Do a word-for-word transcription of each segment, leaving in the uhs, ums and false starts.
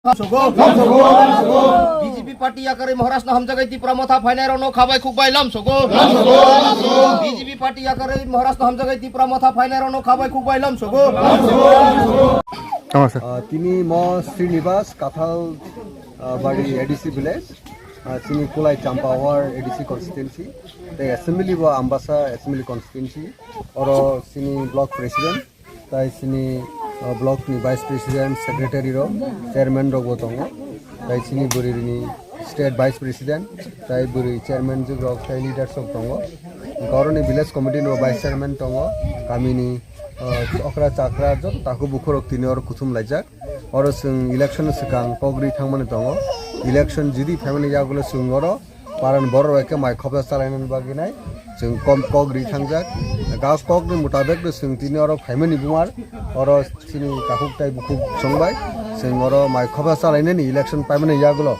Sogo. B J P party yakarwi Maharashtra hamjagai Tipra Motha phainai rokno khabai khukbai lam sogo. B J P party yakarwi Maharashtra hamjagai Tipra Motha phainai rokno khabai khukbai lam sogo. Tamo sir. Ah, tini mo Srinivas Kathal, ah, Bari A D C village, ah, chini Kulai Champawar A D C constituency, tei assembly bo Ambasa assembly constituency, oro chini block president, tai chini, ah, block ni vice president, secretary rok, chairman rok bo tongo, tai chini bwrwi ni state vice president, tai bwrwi chairman jwk rok, tai leaders rok tongo, boroni village committee ni bo vice chairman tongo, kami ni, ah, okra chakra joto takhuk bukhuk rok tini oro kuthum laijak. Oro chwng election swkang kok ri thangmani tongo. Election jodi phaimani yagulo chwng oro paran borok bai khe mai khopsa chalainani bagwi nai chwng kom kok ri thangjak. Gas kokni mutabek no chwng tini oro phaimani bumar. Oro chini takhuk tai bukhuk chwngbai chwng oro mai khopsa chalainani election paimani yagulo.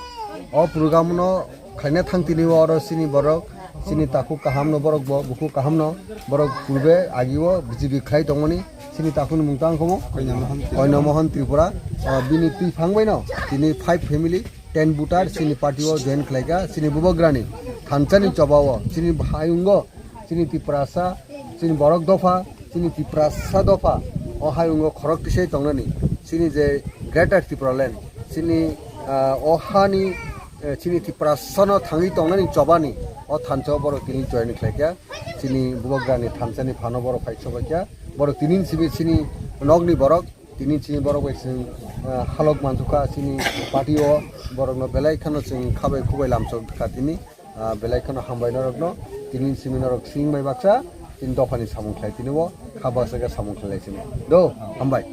O program no khaina thang tini oro chini borok, chini takhuk kaham no borok bo, bukhuk kaham no borok purbe agi o B J P khlai tongmani, chini takhuk ni mung tang khomo? Koina Mohan Tripura. Koina Mohan Tripura. Ah, bini twi phang bai no, tini five family, ten voter, chini party o join khlai kha, chini bubagrani, thansa ni choba o, chini hayung o, chini Tiprasa, chini borok dopha, chini Tiprasa dopha, o hayung o khorok tisai tongnani, chini je Greater Tipraland, chini, ah, o hani, eh, chini Tiprasano thangwi tongnani chobani o thansa o borok tini join khlai kha. Chini bubagrani thansa ni phano borok phai chobai kha. Borok tini simi chini nokni borok, tini chini borok bai chwng, ah, halok mansukha chini party o, borokno belai kheno chwng khabai khubai lamsok kha tini, ah, belai kheno hambai norokno, tini simi norok sing bai baksa, tini dophani samung khlai tini o, kha baksa khe samung khlai sini. Do, hambai.